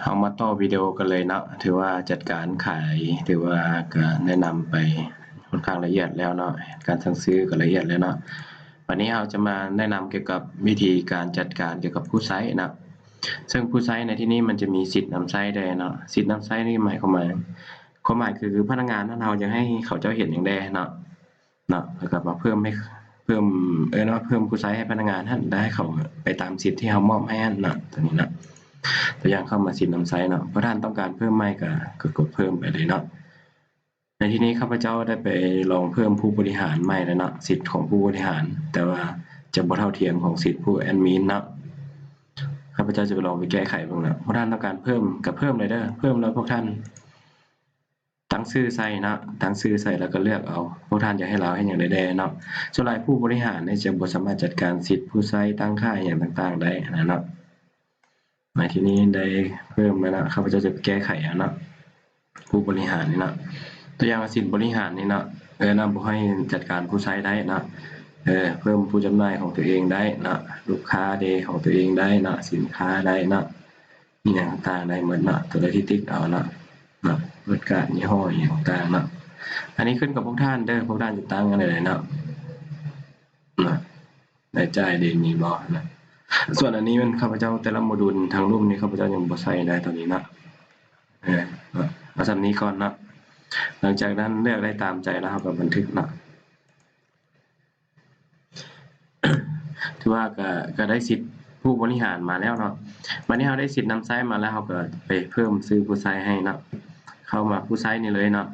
ເຮົາມາຕໍ່ວິດີໂອກັນເລີຍເນາະ. ຖືວ່າຈັດການຂາຍ ຖືວ່າກະແນະນຳໄປຄ່ອນຂ້າງລະອຽດແລ້ວເນາະ, ການສັ່ງຊື້ກໍລະອຽດແລ້ວເນາະ. ບັດນີ້ເຮົາຈະມາແນະນຳກ່ຽວກັບວິທີການຈັດການກ່ຽວກັບຜູ້ໃຊ້ເນາະ. ເຊິ່ງຜູ້ໃຊ້ໃນທີ່ນີ້ມັນຈະມີສິດນຳໃຊ້ແດ່ເນາະ. ສິດນຳໃຊ້ນີ້ໝາຍຄວາມວ່າ ຄວາມໝາຍຄື ພະນັກງານນັ້ນ ເຮົາຢາກໃຫ້ເຂົາເຈົ້າເຮັດຫຍັງແດ່ເນາະ. ເນາະ ແລ້ວກໍມາເພີ່ມໃຫ້ ເພີ່ມ ເອີ້ນວ່າເພີ່ມຜູ້ໃຊ້ໃຫ້ພະນັກງານຫັ້ນ ແລ້ວໃຫ້ເຂົາໄປຕາມສິດທີ່ເຮົາມອບໃຫ້ຫັ້ນເນາະ ຕົວນີ້ເນາະ. ຕົວຢ່າງເຂົ້າມາສິດນຳໃຊ້ເນາະ, ພວກທ່ານຕ້ອງການເພີ່ມໃໝ່ກໍ ກໍກົດເພີ່ມໄປເລີຍເນາະ. ໃນທີ່ນີ້ຂ້າພະເຈົ້າໄດ້ໄປລອງເພີ່ມຜູ້ບໍລິຫານໃໝ່ແລ້ວເນາະ, ສິດຂອງຜູ້ບໍລິຫານ ແຕ່ວ່າຈະບໍ່ເທົ່າທຽມຂອງສິດຜູ້ແອດມິນເນາະ. ຂ້າພະເຈົ້າຈະໄປລອງໄປແກ້ໄຂເບິ່ງເນາະ. ພວກທ່ານຕ້ອງການເພີ່ມກໍເພີ່ມເລີຍເດີ, ເພີ່ມແລ້ວພວກທ່ານ ຕັ້ງຊື່ໃສ່ເນາະ, ຕັ້ງຊື່ໃສ່ແລ້ວກໍເລືອກເອົາ ພວກທ່ານຢາກໃຫ້ລາວເຮັດຫຍັງແດ່ເນາະ. ສ່ວນຫຼາຍຜູ້ບໍລິຫານນີ້ຈະບໍ່ສາມາດຈັດການສິດຜູ້ໃຊ້, ຕັ້ງຄ່າອີ່ຫຍັງຕ່າງໆໄດ້ນະເນາະ. ໃນທີ່ນີ້ໄດ້ເພີ່ມມາເນາະ, ຂ້າພະເຈົ້າຈະແກ້ໄຂເອົາເນາະ, ຜູ້ບໍລິຫານນີ້ເນາະ. ຕົວຢ່າງວ່າສິດບໍລິຫານນີ້ເນາະ, ເອີ ນຳບໍ່ໃຫ້ຈັດການຜູ້ໃຊ້ໄດ້ເນາະ, ເອີ ເພີ່ມຜູ້ຈຳໜ່າຍຂອງຕົວເອງໄດ້ເນາະ, ລູກຄ້າເດຂອງຕົວເອງໄດ້ເນາະ, ສິນຄ້າໄດ້ເນາະ. ອີ່ຫຍັງຕ່າງໄດ້ໝົດເນາະ, ຕົວໃດທີ່ຕິກເອົາເນາະ ເນາະ ເປີດການຍີ່ຫໍ້ອີ່ຫຍັງຕ່າງເນາະ. ອັນນີ້ຂຶ້ນກັບພວກທ່ານເດີ, ພວກທ່ານຈະຕັ້ງອັນໃດເນາະ ເນາະ ລາຍຈ່າຍເດມີບໍ່ນະ. ສ່ວນອັນນີ້ແມ່ນຂ້າພະເຈົ້າແຕ່ລະໂມດູນທາງລຸ່ມນີ້ ຂ້າພະເຈົ້າຍັງບໍ່ໃສ່ໄດ້ຕອນນີ້ເນາະ. ເອີ ເນາະ ເອົາສ່ຳນີ້ກ່ອນເນາະ. ຫຼັງຈາກນັ້ນເລືອກໄດ້ຕາມໃຈແລ້ວ ເຮົາກໍບັນທຶກເນາະ. ຖືວ່າກໍ ກໍໄດ້ສິດຜູ້ບໍລິຫານມາແລ້ວເນາະ. ບັດນີ້ເຮົາໄດ້ສິດນຳໃຊ້ມາແລ້ວ ເຮົາກໍໄປເພີ່ມຊື່ຜູ້ໃຊ້ໃຫ້ເນາະ. ເຂົ້າມາຜູ້ໃຊ້ນີ້ເລີຍເນາະ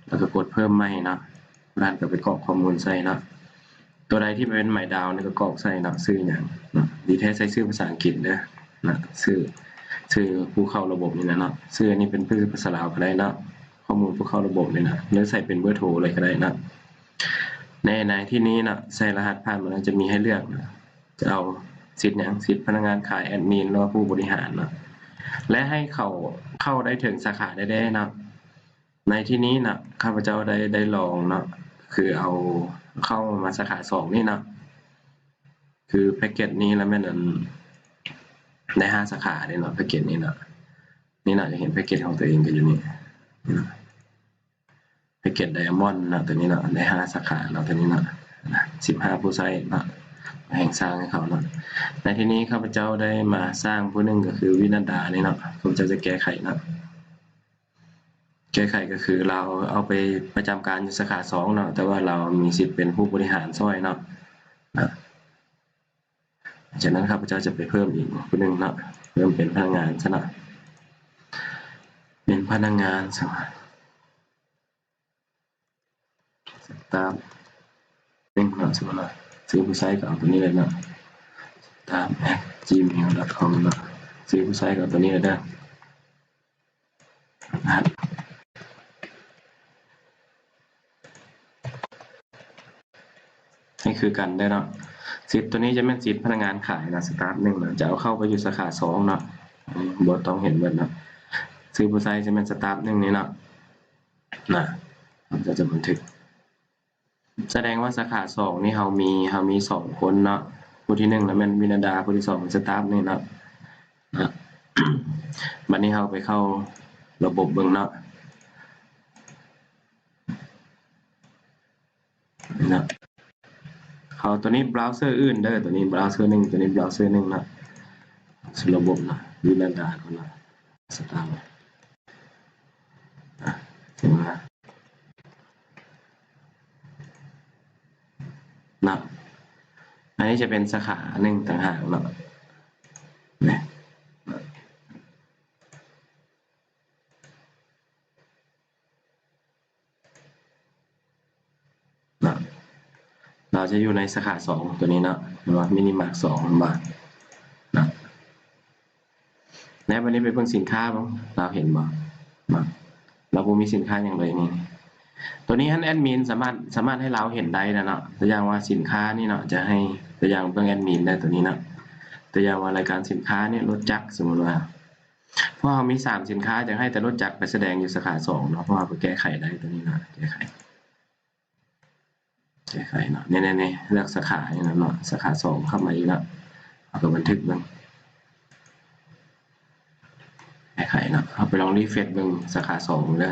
ແລ້ວກໍກົດເພີ່ມໃໝ່ເນາະ. ບາດກໍໄປກອກຂໍ້ມູນໃສ່ເນາະ, ຕົວໃດທີ່ເປັນໝາຍດາວນີ້ກໍກອກໃສ່ເນາະ, ຊື່ຫຍັງເນາະ. ດີແທ້ໃສ່ຊື່ພາສາອັງກິດເດີເນາະ, ຊື່ ຊື່ຜູ້ເຂົ້າລະບົບນີ້ນະເນາະ. ຊື່ອັນນີ້ເປັນຊື່ພາສາລາວກໍໄດ້ເນາະ, ຂໍ້ມູນຜູ້ເຂົ້າລະບົບນີ້ນະ, ຫຼືໃສ່ເປັນເບີໂທເລີຍກໍໄດ້ເນາະ. ໃນ ໃນທີ່ນີ້ເນາະ ໃສ່ລະຫັດຜ່ານ ມັນຈະມີໃຫ້ເລືອກເນາະ, ຈະເອົາສິດຫຍັງ, ສິດພະນັກງານຂາຍ, ແອດມິນ ຫຼືວ່າຜູ້ບໍລິຫານເນາະ. ແລະໃຫ້ເຂົ້າ ເຂົ້າໄດ້ເຖິງສາຂາແດ່ໆເນາະ. ໃນທີ່ນີ້ເນາະ ຂ້າພະເຈົ້າໄດ້ ໄດ້ລອງເນາະ, ຄືເອົາເຂົ້າມາສາຂາສອງນີ້ເນາະ, ຄືແພັກເກັດນີ້ລະແມ່ນອັນ ໄດ້ຫ້າສາຂາເດ້ເນາະ, ແພັກເກັດນີ້ເນາະ. ນີ້ເນາະ ຈະເຫັນແພັກເກັດຂອງຕົວເອງກໍຢູ່ນີ້ ນີ້ເນາະ. ແພັກເກັດໄດມອນເນາະ ຕົວນີ້ເນາະ, ໄດ້ຫ້າສາຂາເນາະ ຕົວນີ້ເນາະ, ສິບຫ້າຜູ້ໃຊ້ເນາະ, ແຫ່ງສ້າງໃຫ້ເຂົາເນາະ. ໃນທີ່ນີ້ຂ້າພະເຈົ້າໄດ້ມາສ້າງຜູ້ໜຶ່ງ ກໍຄືວິນະດານີ້ເນາະ, ຂ້າພະເຈົ້າຈະແກ້ໄຂເນາະ. ແກ້ໄຂກໍຄືລາວເອົາໄປປະຈຳການຢູ່ສາຂາສອງເນາະ, ແຕ່ວ່າລາວມີສິດເປັນຜູ້ບໍລິຫານຊ່ອຍເນາະ. ອາ ຈາກນັ້ນຂ້າພະເຈົ້າຈະໄປເພີ່ມອີກຜູ້ໜຶ່ງເນາະ, ເພີ່ມເປັນພະນັກງານຊະເນາະ, ເປັນພະນັກງານຊະ, ສະຕາຟໜຶ່ງເນາະ, ສົມມຸດວ່າຊື່ຜູ້ໃຊ້ກໍເອົາຕົວນີ້ເລີຍເນາະ, ສະຕາຟແອັດຈີເມວດອດຄອມເນາະ, ຊື່ຜູ້ໃຊ້ກໍເອົາຕົວນີ້ເລີຍເດີ. ໃຫ້ຄືກັນໄດ້ເນາະ. ສິດຕົວນີ້ຈະແມ່ນສິດພະນັກງານຂາຍນະ, ສະຕາຟໜຶ່ງນະ, ຈະເອົາເຂົ້າໄປຢູ່ສາຂາສອງເນາະ, ບໍ່ຕ້ອງເຫັນເບິດເນາະ. ຊື່ຜູ້ໃຊ້ຈະແມ່ນສະຕາຟໜຶ່ງນີ້ເນາະ, ນະ, ເຮົາຈະບັນທຶກ. ສະແດງວ່າສາຂາສອງນີ້ເຮົາມີ ເຮົາມີສອງຄົນເນາະ, ຜູ້ທີໜຶ່ງນະແມ່ນວິນະດາ, ຜູ້ທີສອງເປັນສະຕາຟນີ້ເນາະ. ນະ ບັດນີ້ເຮົາໄປເຂົ້າລະບົບເບິ່ງເນາະ, ນະ ເຂົ້າຕົວນີ້ບຣາວເຊີອື່ນເດີ, ຕົວນີ້ບຣາວເຊີໜຶ່ງ, ຕົວນີ້ບຣາວເຊີໜຶ່ງເນາະ. ສູ່ລະບົບນະ ວິນະດາກ່ອນເນາະ, ສະຕາຟ ອາ ເຫັນບໍ່? ເນາະ ອັນນີ້ຈະເປັນສາຂາໜຶ່ງຕ່າງຫາກເນາະ, ນີ້ ເນາະ ລາວຈະຢູ່ໃນສາຂາສອງຕົວນີ້ເນາະ, ເຫັນບໍ່? ມິນິມາກສອງ ເຫັນບໍ່? ເນາະ ແລ້ວບັດນີ້ໄປເບິ່ງສິນຄ້າເບິ່ງ ລາວເຫັນບໍ່? ເນາະ ລາວບໍ່ມີສິນຄ້າຫຍັງເລີຍນີ້. ຕົວນີ້ຫັ້ນແອດມິນສາມາດ ສາມາດໃຫ້ລາວເຫັນໄດ້ນະເນາະ, ຕົວຢ່າງວ່າສິນຄ້ານີ້ເນາະ ຈະໃຫ້ ຕົວຢ່າງເບິ່ງແອດມິນໄດ້ຕົວນີ້ເນາະ, ຕົວຢ່າງວ່າລາຍການສິນຄ້ານີ້ ລົດຈັກ ສົມມຸດວ່າ ເພາະເຮົາມີສາມສິນຄ້າ ຢາກໃຫ້ແຕ່ລົດຈັກໄປສະແດງຢູ່ສາຂາສອງເນາະ, ເພາະເຮົາໄປແກ້ໄຂໄດ້ຕົວນີ້ເນາະ, ແກ້ໄຂ ແກ້ໄຂເນາະ, ນີ້ໆໆ ເລືອກສາຂານີ້ເນາະ, ສາຂາສອງເຂົ້າມາອີກເນາະ, ເຮົາກໍບັນທຶກເບິ່ງ ແກ້ໄຂ ໄປເນາະ ເຮົາໄປລອງຣີເຟຣຊເບິ່ງສາຂາສອງເດີ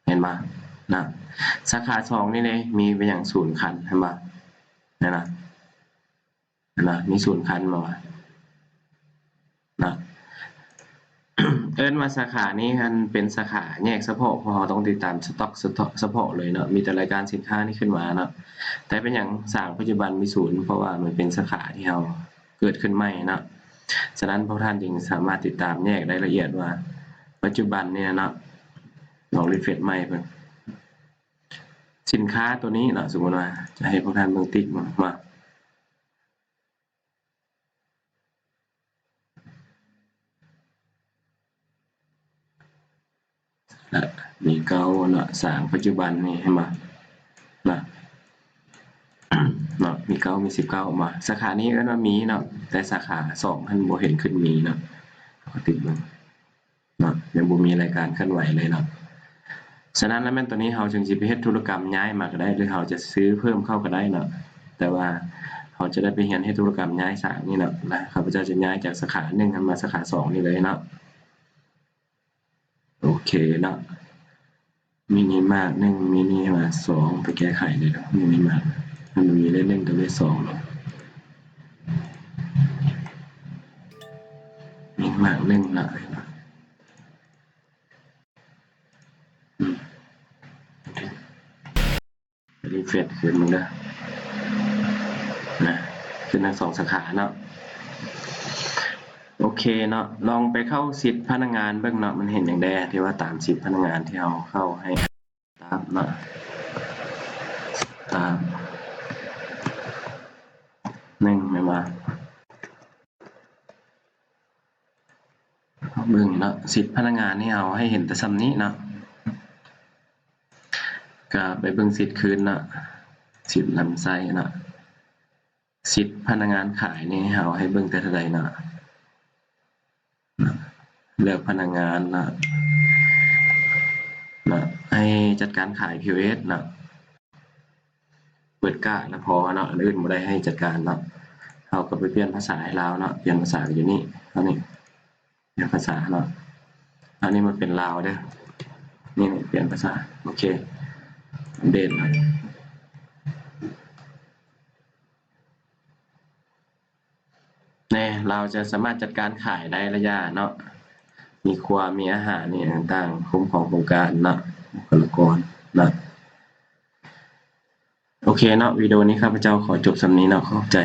ເຫັນບໍ່ເນາະ? ສາຂາສອງນີ້ເດ້ ມີໄປຫຍັງສູນຄັນ ເຫັນບໍ່? ເຫັນບໍ່? ເຫັນບໍ່? ມີສູນຄັນບໍ່ວະ? ເນາະ ເອີ້ນວ່າສາຂານີ້ຫັ້ນເປັນສາຂາແຍກສະເພາະ ເພາະເຮົາຕ້ອງຕິດຕາມສະຕັອກສະເພາະເລີຍເນາະ ມີແຕ່ລາຍການສິນຄ້ານີ້ຂຶ້ນມາເນາະ. ແຕ່ເປັນຫຍັງສ້າງປັດຈຸບັນມີສູນ? ເພາະວ່າມັນເປັນສາຂາທີ່ເຮົາເກີດຂຶ້ນໃໝ່ເນາະ. ສະນັ້ນພວກທ່ານຈຶ່ງສາມາດຕິດຕາມແຍກລາຍລະອຽດວ່າປັດຈຸບັນນີ້ເນາະ ລອງຣີເຟຣຊໃໝ່ເບິ່ງ ສິນຄ້າຕົວນີ້ເນາະ ສົມມຸດວ່າຈະໃຫ້ພວກທ່ານເບິ່ງຕິກເບິ່ງເນາະ ລະມີເກົ້າເນາະ ສ້າງປັດຈຸບັນນີ້ ເຫັນບໍ່ເນາະ? ເນາະ ມີເກົ້າ ມີສິບເກົ້າ ມາສາຂານີ້ເອີ້ນວ່າມີເນາະ ແຕ່ສາຂາສອງຫັ້ນບໍ່ເຫັນຂຶ້ນມີເນາະ. ເຮົາຕິກເບິ່ງເນາະ ຍັງບໍ່ມີລາຍການເຄື່ອນໄຫວເລີຍເນາະ. ສະນັ້ນແລ້ວແມ່ນຕອນນີ້ເຮົາຈຶ່ງຊິໄປເຮັດທຸລະກຳຍ້າຍມາກໍໄດ້ ຫຼືເຮົາຈະຊື້ເພີ່ມເຂົ້າກໍໄດ້ເນາະ ແຕ່ວ່າເຮົາຈະໄດ້ໄປຮຽນເຮັດທຸລະກຳຍ້າຍສ້າງນີ້ເນາະ. ລະຂ້າພະເຈົ້າຈະຍ້າຍຈາກສາຂາໜຶ່ງຫັ້ນມາສາຂາສອງນີ້ເລີຍເນາະ. ໂອເຄເນາະ ມິນິມາກໜຶ່ງ ມິນິມາກສອງ ໄປແກ້ໄຂເລີຍເນາະ. ມິນິມາກມັນມີເລກໜຶ່ງກັບເລກສອງເນາະ ມິນິມາກໜຶ່ງເນາະ. ອືມ ຣີເຟຣຊຄືນເບິ່ງເດີ ນະ ຂຶ້ນທັງສອງສາຂາເນາະ. ໂອເຄເນາະ ລອງໄປເຂົ້າສິດພະນັກງານເບິ່ງເນາະ ມັນເຫັນຫຍັງແດ່ ທີ່ວ່າຕາມສິດພະນັກງານທີ່ເຮົາເຂົ້າໃຫ້ຕາມເນາະ ຕາມ ໜຶ່ງ ແມ່ນບໍ່? ເບິ່ງເນາະ ສິດພະນັກງານນີ້ເຮົາໃຫ້ເຫັນແຕ່ສ່ຳນີ້ເນາະ ກະໄປເບິ່ງສິດຄືນເນາະ ສິດນຳໃຊ້ເນາະ. ສິດພະນັກງານຂາຍນີ້ເຮົາໃຫ້ເບິ່ງແຕ່ເທົ່າໃດເນາະ? ເນາະ ເລືອກພະນັກງານເນາະ ເນາະ ໃຫ້ຈັດການຂາຍ ພີໂອເອສ ເນາະ ເປີດກະລະພໍເນາະ ອັນອື່ນບໍ່ໄດ້ໃຫ້ຈັດການເນາະ. ເຮົາກໍໄປປ່ຽນພາສາໃຫ້ລາວເນາະ ປ່ຽນພາສາກໍຢູ່ນີ້ ເທົ່ານີ້ ປ່ຽນພາສາເນາະ ອັນນີ້ມັນເປັນລາວເດີ ນີ້ ນີ້ປ່ຽນພາສາ ໂອເຄ ອັບເດດເນາະ. ແນ່ ລາວຈະສາມາດຈັດການຂາຍໄດ້ຫຼາຍຢ່າງເນາະ ມີຄົວ ມີອາຫານ ມີຫຍັງຕ່າງໆ ຄຸ້ມຄອງໂຄງການເນາະ ບຸກຄະລາກອນເນາະ. ໂອເຄເນາະ ວິດີໂອນີ້ຂ້າພະເຈົ້າຂໍຈົບສ່ຳນີ້ເນາະ ຂອບໃຈ.